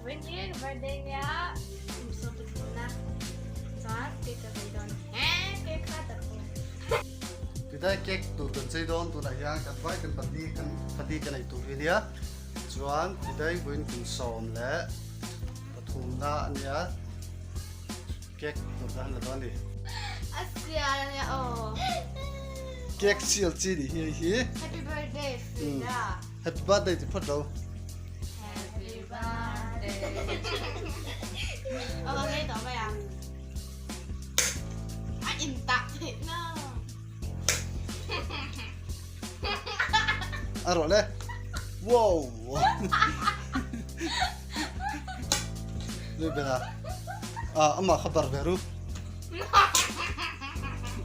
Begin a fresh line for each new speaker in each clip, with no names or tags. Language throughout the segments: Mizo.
Vawiin ka birthday nia kum 13 na chuan cake ka vei dawn he cake kha tak pawh.
Tidai cake tur kan chei dawn tunah hian kan vai kan pahnih kan pahnih ka nei tur hi nia chuan tidai vawiin kum 13 na ania cake tur ka han la dawn a ni.
A sial ania aw.
Cake sial chi nih hi hei hi.
Happy birthday Frida.
Happy birthday ti phawt lo.
Happy birthday. Aw ngei tawh mai ang. A in tah theih na.
A rawh le. Wow. Reuben a. Ah amah kha bar ve ru.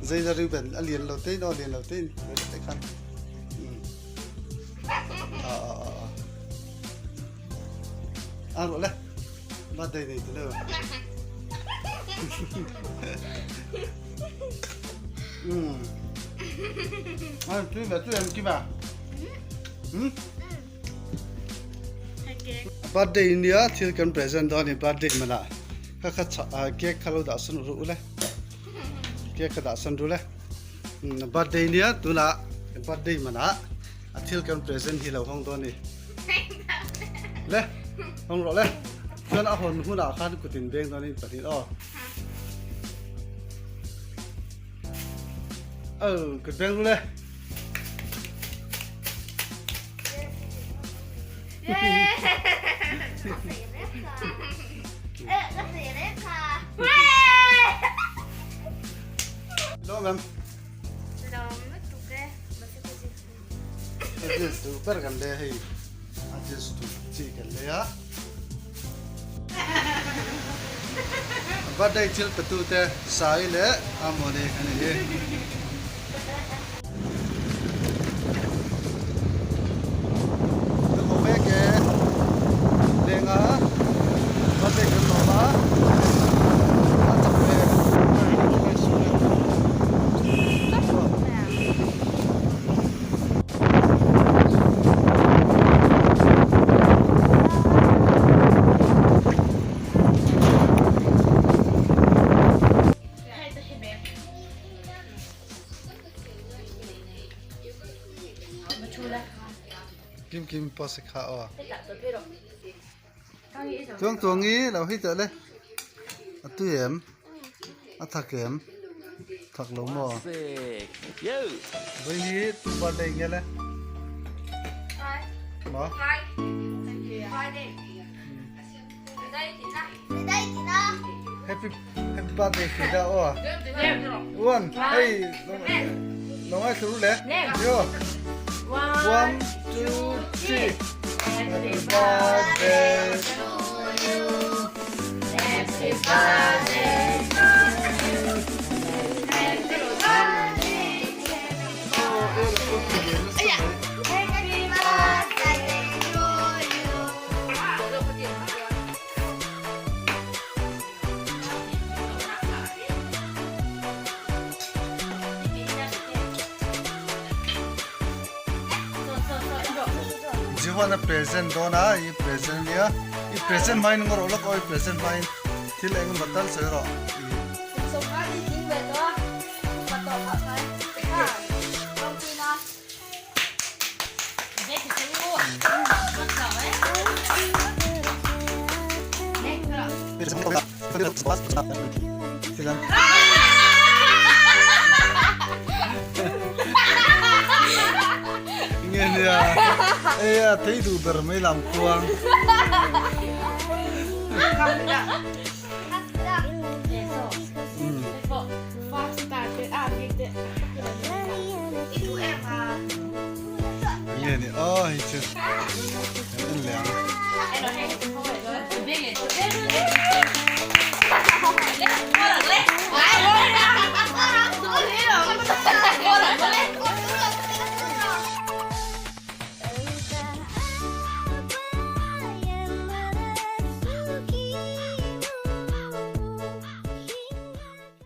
Zeila Reuben a lian lo tein aw lian lo tein te khan. A rawh le. Birthday nei ti lo. A tui ve tui em kim a. Hmm? Birthday nia thil kan present dawn ni birthday mana. Kha kha cake kha lo dah san ru le. Cake kha dah san ru le. Birthday nia tuna birthday mana a thil kan present hi lo hawng dawn ni. Le hawng rawh le. Chuan a hawn hunah khan kutin beng dawn in pahnih aw. Oh, kut beng ru le. Lawm em?
Lawm lutuk e.
A juice duh ber kan le hei. A juice duh chi kan le a. Birthday thil petu te Sai leh Amoni a ni hi. Kan haw mek e lenga birthday kan lawm a a chak ve Kim kim pawh se kha aw. Chuang chuang i lo hei teh le. A tui em? A thak em? Thak lo maw? Vawi hi tu birthday nge le? Maw? Happy happy birthday Frida aw. One hey lo ngai thlu le. Yo. One two three. Happy birthday to you.
Happy birthday to you. Happy birthday. Happy birthday to you.
Jiwana present dawn a i present nia i present hmain ngawr rawh lawk aw i present hmain thil eng emaw tal sawi rawh Nge nia ei a thei duh ber mai lam khuang. Nge ni aw hei chu kan en leh ang.